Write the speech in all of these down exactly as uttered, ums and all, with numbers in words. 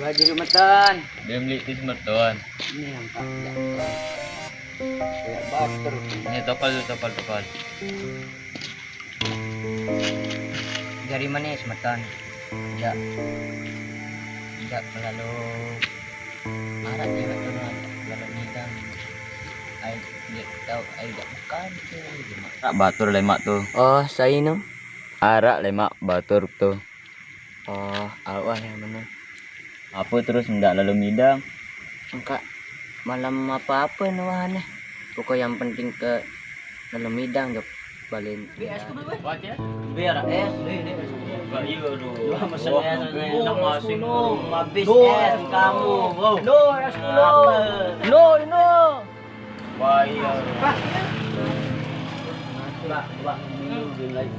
Baju Meton. Dia beli ti Meton. Ini yang tak kayak batur. Ini tokol tu, tokol, tokol. Jari manis Meton. Tidak, tidak terlalu marah dia tu, terlalu ngidang. Ai dia tahu ai tak bukan tu. Tak batur lemak tu. Oh, saya no. Arak lemak batur tu. Oh, awak yang mana? Apa terus ndak lalu midang? Engkak malam apa-apa ni wahane. Pokok yang penting ke lalu midang je paling. Biar es. Enggak iya tu. Wah, mesen es, nak masing habis es kamu. Wow. Lo es dulu. Lo ini. Wah, iya. Pak, Pak, minum lagi.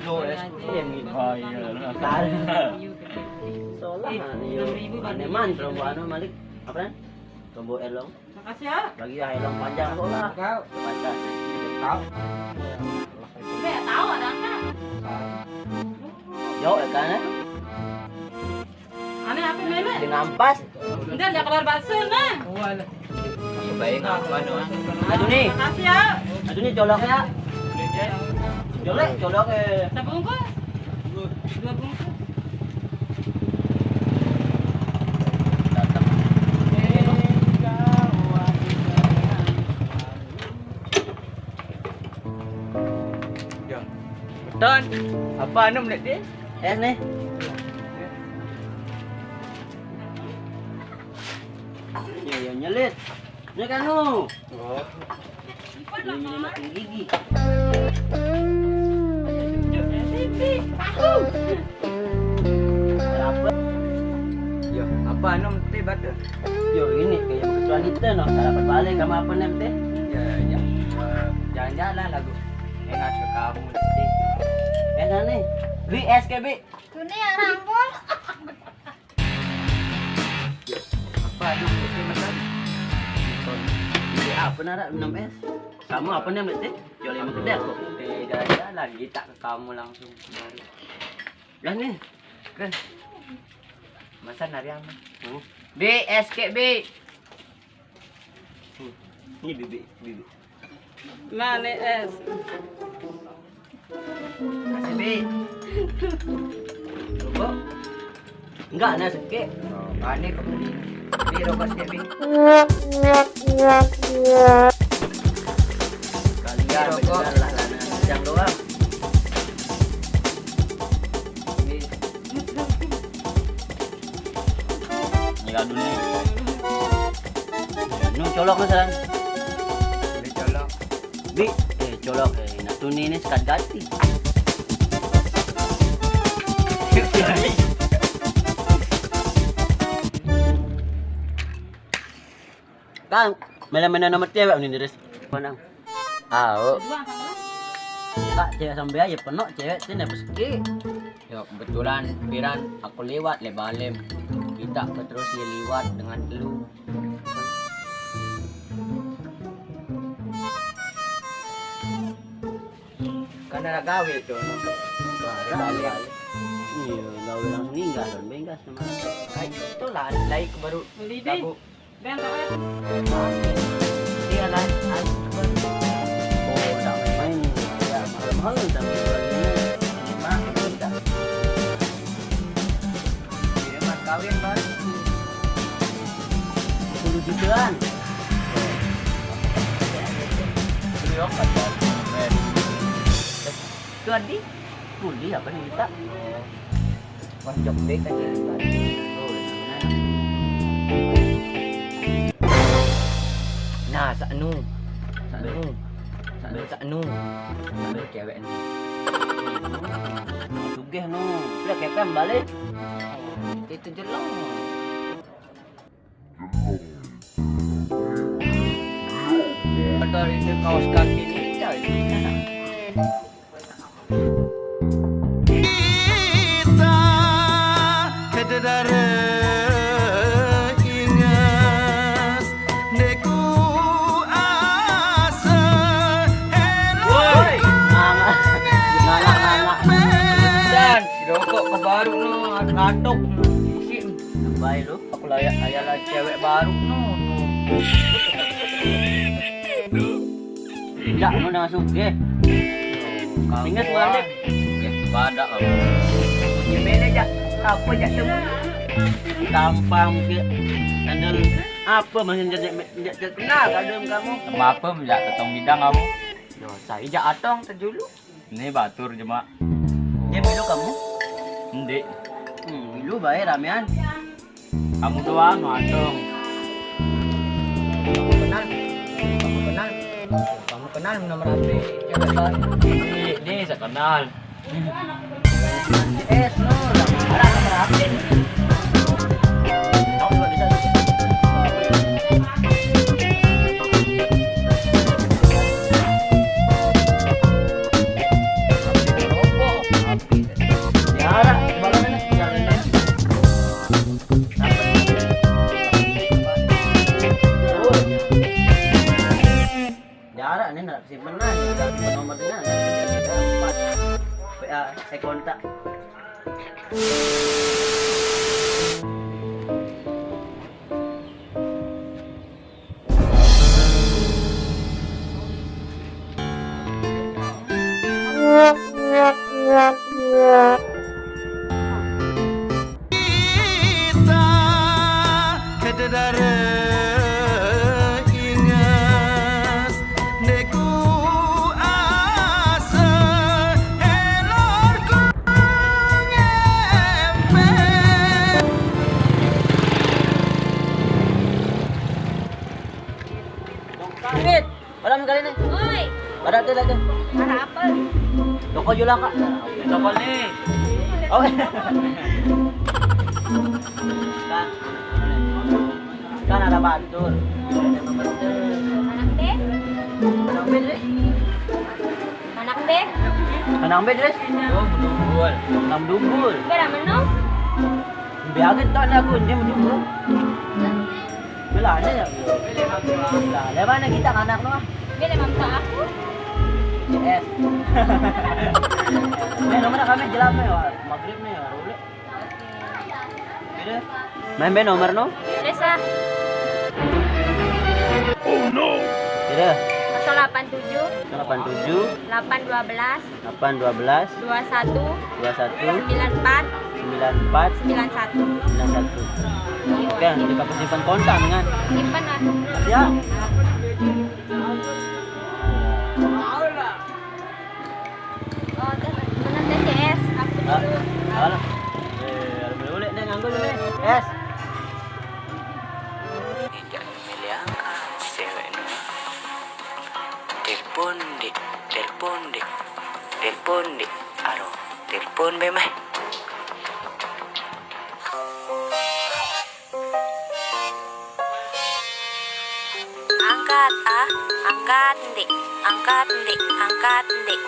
Lo es dulu yang ini. Oh, iya. Soalnya, iya. Aneh man, terombo anu, Malik. Apa, Ran? Terombo elong. Makasih ya. Lagi ya, elong panjang kok lah. Tahu. Panjang. Tahu. Enggak tahu ada apa. Yo, kan, eh? Ane apa meme? Dengan pas. Enggak, enggak keluar bakso nah. Iya, baik apa no? Aduh nih. Makasih ya. Aduh nih, colok ya. Colok, colok eh. Sabungkus. Dua bungkus. Don, apa anu menit dia? Es nih. Ya, ya, nyelit. Ini kan lu. Oh. Ini, ini makin gigi. Apa? Yo, apa anu teh batu? Yo, ini kayak kecuali teh no, sarapan balik sama apa nem teh? Ya, ya. Jalan-jalan lagu. Ingat ke kamu teh. Eh, sana nih. Bi, es ke, Bi. Tuni yang rangkul. Apa anu teh makan? Ini apa nara enam es? Sama apa nem teh? Yo, lima kedai kok. Teh jalan-jalan lagi tak ke kamu langsung. Lah nih. Kan. Masa nari ama? Hmm. Bi, es ke, Bi. Hmm. Ini bibi, bibi. Mana es? Kasih, Bi. Rokok? Enggak, nah, sekek. Oh, panik kamu ni. Bi, rokok sekek, Bi. Kalian rokok. Bener lah, lah, nah, yang doang. Bi. Ini kado ni. Nu colok na, San. Ini colok. Bi, eh, colok, eh, nak tuni ni sekat gati. Kan, mele-mele nama cewek ni, Dres. Mana? Au. Kak, cewek sampai aja penuh, cewek sini apa sikit? Yo, kebetulan piran aku lewat le balem. Kita terus ye liwat dengan telu. Kan ada gawe tu. Iya, gawe langsung ninggal dan benggas sama. Kayak itulah, lain baru. Beli deh. Lagu. Bang, kau ya? Dia lah, ah. Oh, tak main-main. Ya, mahal-mahal tapi jualnya. Mahal, tak. Dia mah kawin, Bang. Sepuluh jutaan. Beli opat, Bang. Eh. Itu Adi, kuli apa nih kita? Wah, jok deh kan ya. Nah, saknu. Saknu. Saknu, saknu. Saknu cewek ni. Sugih nu. Udah kepem balik. Itu jelek. Motor itu kaos kaki ninja itu. Kita kededare inges deku asa. Woi, nganga, nganga, nganga. Dan si rokok ke baru no, katok. Isi. Bae lu, aku layak aya lah cewek baru no. Ndak mau dengan sugih. Ingat balik. Sugih pada kamu. Kunci bele jak. Apa jak temu? Tampang ke sandal apa masih ndak ndak kenal kadang kamu. Kenapa jak ketong bidang kamu? Yo, saya jak atong terjulu. Ini batur cuma. Dia milu kamu? Ndik. Hmm, milu bae ramean. Kamu doang mantong. Kamu kenal? Kamu kenal? Kamu kenal nomor H P cewek baru? Ini, ini saya kenal. Es, no, ada nomor H P. Kamu juga bisa. Ya, ada. Baru ini, jalan ini. Jarak ini ndak simpen lah, ndak simpen nomornya, ndak simpen nomor. W A, eh, kontak. Kita kededare inges, neku asa helorku ngempe. Dongkak. Malam kali ni. Oi. Ada tu, ada tu. Ada apa? Toko jual, Kak. Toko ni. Oh. Kan. Kan ada bantul. Anak be? Anak be, Dres. Anak be? Anak be, Dres. Oh, menunggul. Menunggul. Berapa menung? Biarin tak nak aku, dia menunggul. Belah ni ya. Belah, dari mana kita anak tu ah? Bila mampu aku? Yes. Ni nomor kami jelas ni, maghrib ni, baru boleh. Gitu. Main be nomor no? Desa. Oh no. Gitu. Kosong delapan tujuh. Kosong delapan tujuh. Delapan dua belas. Delapan dua belas. Dua satu. Dua satu. Sembilan empat. Sembilan empat. Sembilan satu. Sembilan satu. Oke, kita simpan kontak dengan. Simpan lah. Ya. Oh, mana T C S? Aku dulu. Alah. Eh, boleh-boleh deh nganggur dulu. Yes. Jangan milih angka cewek ni. Telepon dek, telepon dek, telepon dek. Aduh, telepon be meh. Angkat ah, angkat dek, angkat dek, angkat dek.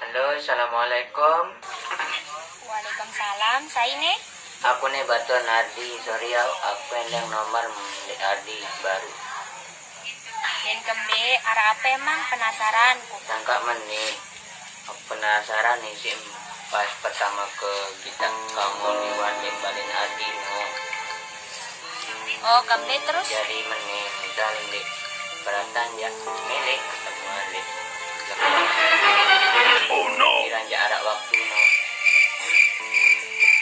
Halo, assalamualaikum. Waalaikumsalam, sai ne? Aku ne batur Nardi, sorry au, aku endeng nomor Mbak Ardi baru. Yen kembe, arah apa emang penasaran? Tangkak meni, aku penasaran nih sih pas pertama ke kita kamu liwat di Balin Ardi no. Oh, kembe terus? Jadi meni, misal di perasaan ya milik ketemuan deh. Oh no. Kira aja arah waktu no.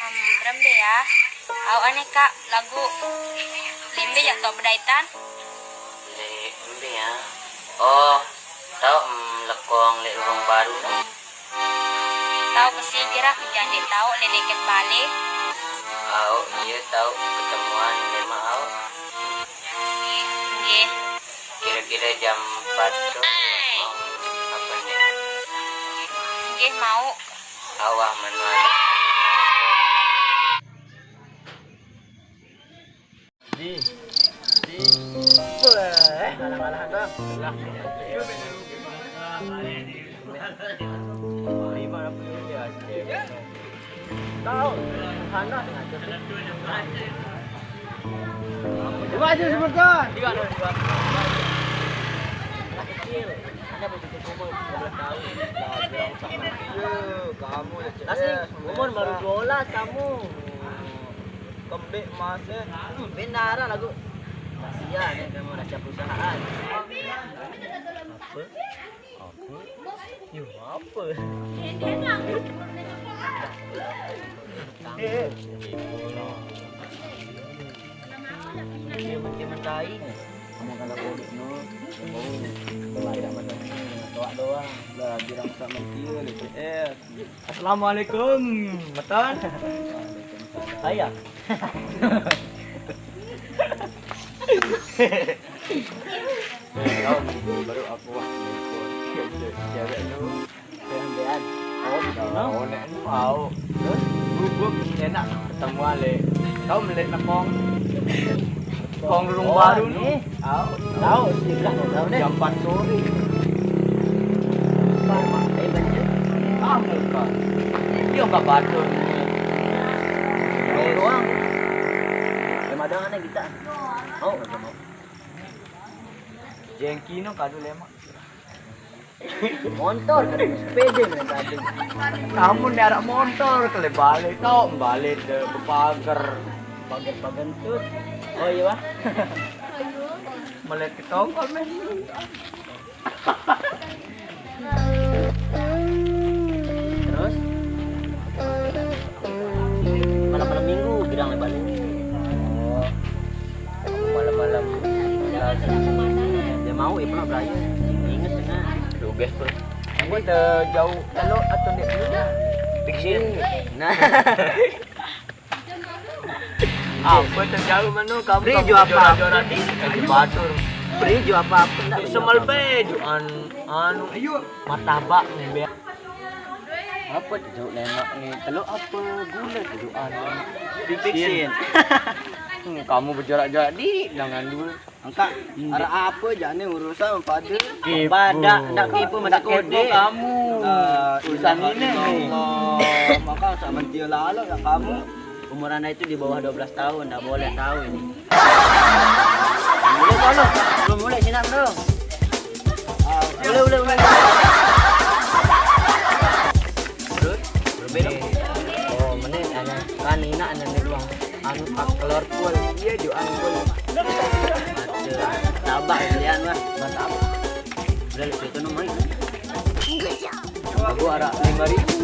Hmm, berembe ya. Au aneh kak, lagu limbe jak tok bedaitan. Limbe ya. Oh, tau, mm, lekong lek lubang baru no. Tau besi kira kerjaan dek tau lek deket balik. Au, iya tau ketemuan memang au. Nggih. Kira-kira jam empat tu. Apa ni? Nggih, mau. Awah menua. Di, di. Weh, alang-alang dong. Lah. Lima puluh ya. Tahu, sana. Dua aja sebentar. Dua, dua, dua. Kecil. Ada begitu umur dua belas tahun. Lah, bilang sama dia, kamu ya, C S, Asli, umur baru dua belas kamu. Kembik mas, eh. Hmm, benar lagu. Kasihan ya kamu, udah siap perusahaan. Apa? Apa? Yo, apa? Dia. Dia mungkin mentai. Kamu kan aku no. Mau belajar macam ni, tolak doang. Lah, bilang sama dia, C S. Assalamualaikum, betul? Saya. Kau baru aku wah. Cewek lu. Sampean. Oh, no. Oh, nek nu au. Terus? Gubuk enak ketemu ale. Kau melihat nekong. Kong Lung Baru ni. Au. Tahu, sebelah tahu deh. Jam empat sore. Pak, eh, banjir. Ah, muka. Dia enggak batul ni. Doang. Dia madangan kita. Oh, jengki no kadu lemak. Montor, sepeda main tadi. Kamu ni arak montor, kele balik tau, balik de bepager. Pager-pager tu. Oh iya, Wak. Melihat ke tongkol, men. Terus? Malam-malam minggu, girang lebar ni. Oh. Malam-malam. Dia mau, ya pernah beraya. Ingat dengan. Tugas tu. Aku terjauh kalau atau dia punya. Fixin. Nah. Apa terjauh mana kamu? Pri, kamu jual apa? Juara-juara di. Lagi batur. Pri, jual apa? Apa enggak? Semal be, juan anu. Ayo. Martabak ni, be. Apa tu jeruk lemak ni? Telur apa? Gula tu jeruk anu. Fixin. Hmm, kamu berjarak-jarak di dengan dua. Angkat. Arah apa je ni urusan pada? Pada dak kipu masa kode. Kamu. Urusan ini ni. Maka sama dia lalu ya kamu. Umur anda itu di bawah dua belas tahun, dah boleh tahu ini. Boleh, boleh. Belum boleh, sinan, bro. Ah, boleh, boleh, boleh. Terus, berbeda. Oh, mana anak kan ini anak ni ruang. Anu, tak keluar pun. Dia juga anu pun. Ada tabak pilihan lah. Mantap. Udah, itu nomor. Aku arah lima ribu.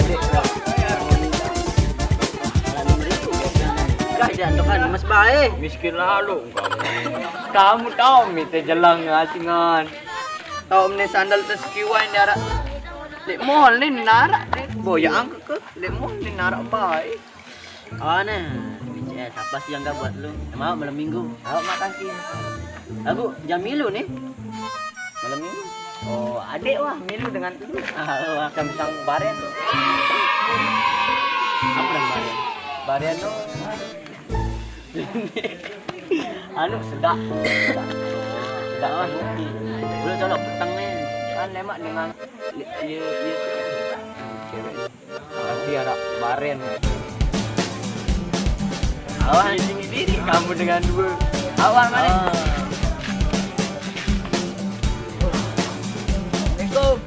Adik. Kah jangan tekan mas bae. Miskin lalu. Kamu tahu mite jelang asingan. Tahu mene sandal tes kiwai ni arak. Lek mall ni narak. Boya angka ke. Lek mall ni narak bae. Oh, nah. B C S, apa sih yang gak buat lu? Mau malam minggu? Awak makan sih. Aku jam milu nih. Malam minggu. Oh, adik wah milu dengan dulu. Ah, wah. Jam pisang baren. Apa yang baren? Baren tuh. Anu sedak. Sedak. Sedak. Udah colok petang nih. Kan lemak dengan iya iya. Cewek. Nanti ada baren. Awas, ini diri kamu dengan dua. Awas, mana? Ah. Assalamualaikum.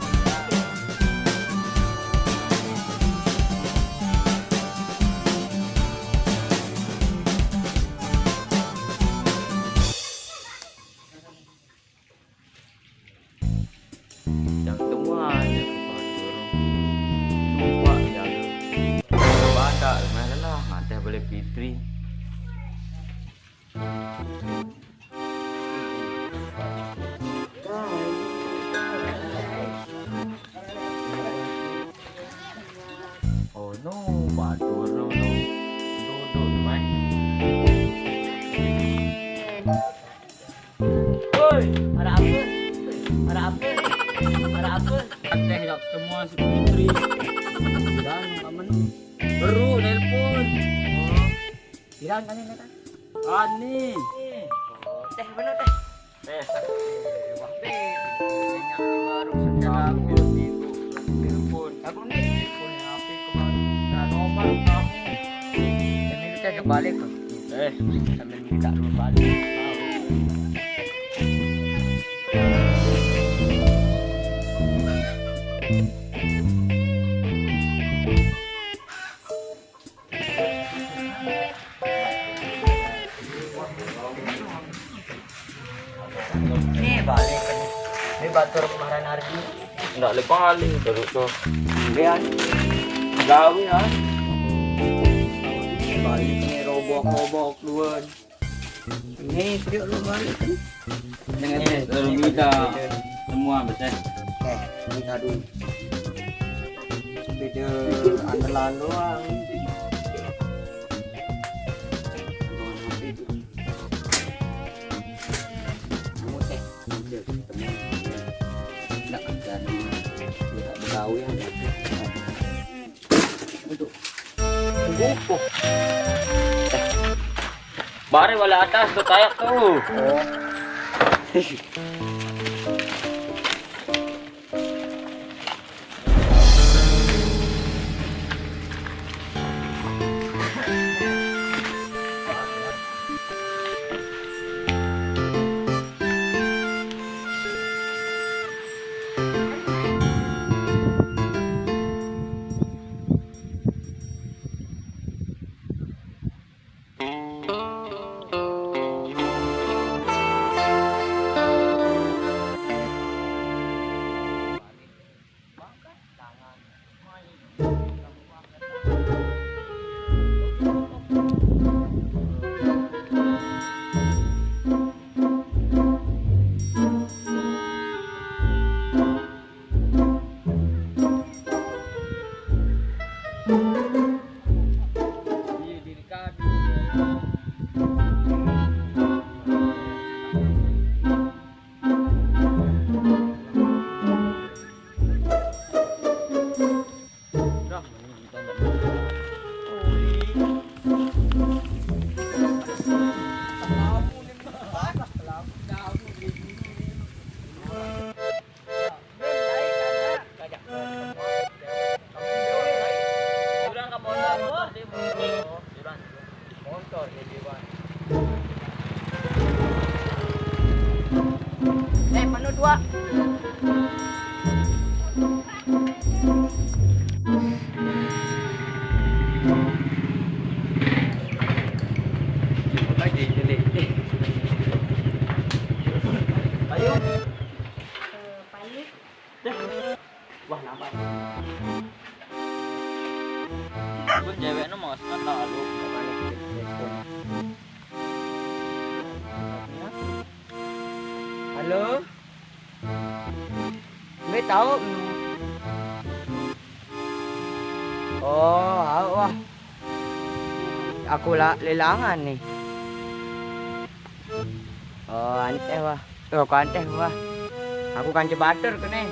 Yang temuan, yang batur. Lupa jaga. Badak, mana lah, ada boleh Fitri. Oh no, batur no, no. Duduk, man. Woi, ada apa? Ada apa? Ada apa? Teh nak ketemu si Putri. Dan kamu ni. Baru nelpon. Oh. Kiran kan ini kan? Ani. Oh, teh mana teh? Teh. Wah, teh. Banyak baru secara minggu. Telepon. Aku ni telepon apa kemarin? Nah, nomor kamu. Ini kita kebalik tu. Eh, sambil kita kebalik. Ini balik. Ini batur kemarin hari ini. Ndak lepas balik, baru tu. Lihat. Gawe, ah. Ini balik, ini robok-robok duluan. Ini serius lu balik ni. Dengan ini, baru minta semua betul. Eh, minta dulu. Beda andalan doang. Andalan apa itu? Kamu teh, udah ketemu. Nggak kerja dulu. Tidak bergaul yang gitu. Untuk. Untuk. Bare balik atas tu, tayak tu. Eh, penuh dua. Lagi jadi. Ayo. Balik. Wah, nampak. Pun cewek nu mau sekat tak lu. Halo? Mbak tahu? Oh, aku wah. Aku la lelangan nih. Oh, anteh wah. Oh, aku anteh wah. Aku kan cebater kene.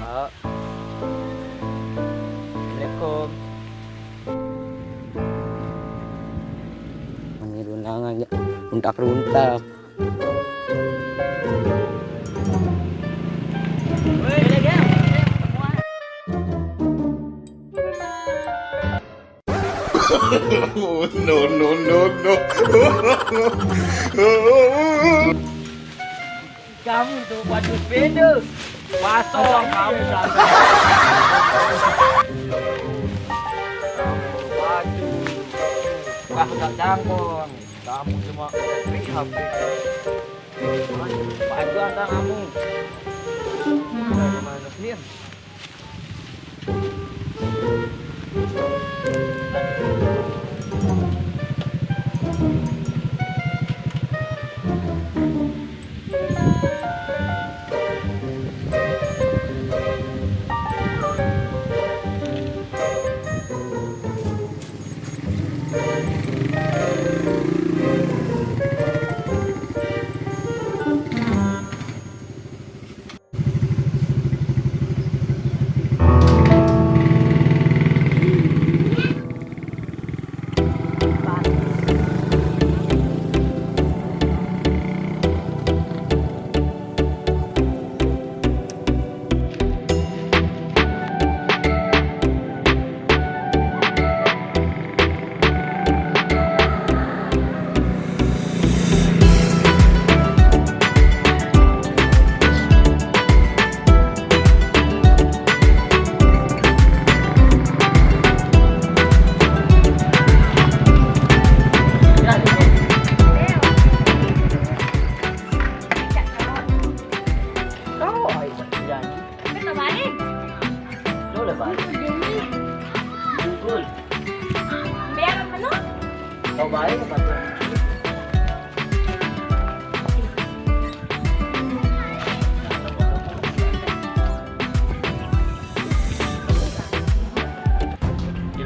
Oh. Assalamualaikum. Ini rundangan ya. Runtak-runtak. No, no, no, no. Kamu tuh, waduh, beda. Pasang kamu, sampai. Waduh. Wah, nggak jangkong. Kamu cuma rehab. Maju antang kamu. Gimana, Nin?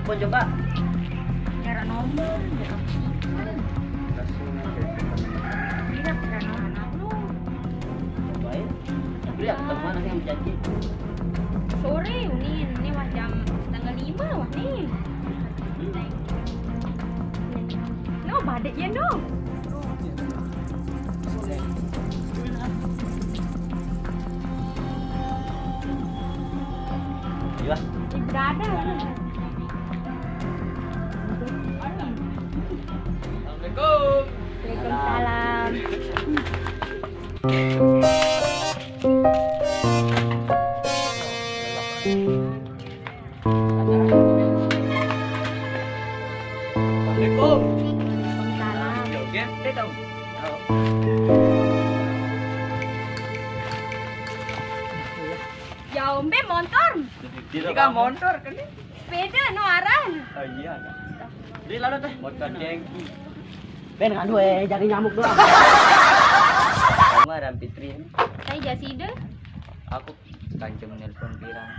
Telepon coba. Jarak nomor, jarak nomor. Tidak, jarak nomor. Coba ya. Tapi ya, ketemuan nanti yang janji. Sore, Unin. Ini wah jam setengah lima, wah nih. No, badek ya, no. Iya. Ih, berada. Assalamualaikum. Waalaikumsalam. Assalamualaikum. Waalaikumsalam. Ya, oke. Deh, dong. Ya, ombe montor. Ini kan montor kan ini? Sepeda no aran. Oh iya, kan. Beli lalu teh. Motor dengki. Ben, ngadu, eh, jadi nyamuk doang. Kamu aran Fitri. Saya Jasida. Aku kancem nelpon Piran.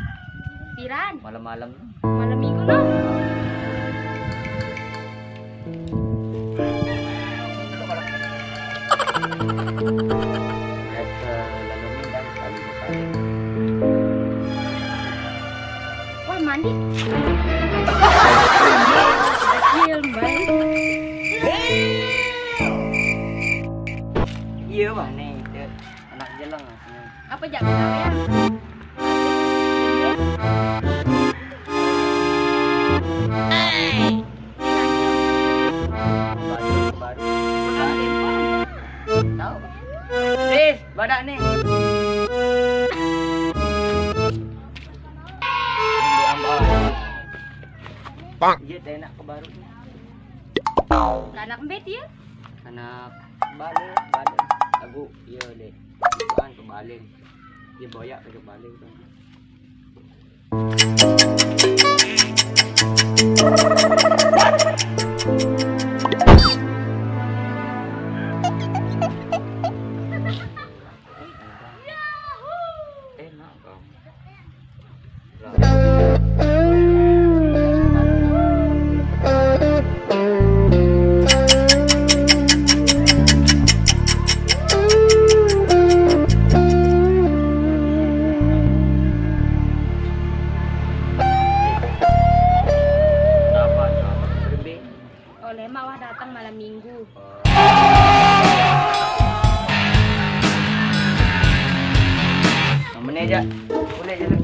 Piran? Malam-malam. Malam minggu no. Kata lalu minta kali berkali. Wah, mandi. Kecil, mandi. Iya, wah, nih, itu anak jeleng. Apa jak gawean? Baru, baru. Tahu. Sis, badak nih. Pak. Iya, teh enak ke baru. Anak mbet ya? Anak balik, balik. Lagu, iya deh. Bukan kebalik. Dia boyak ke kebalik tuh. Enak kau. Oleh mak wah datang malam minggu. Namanya aja. Boleh aja.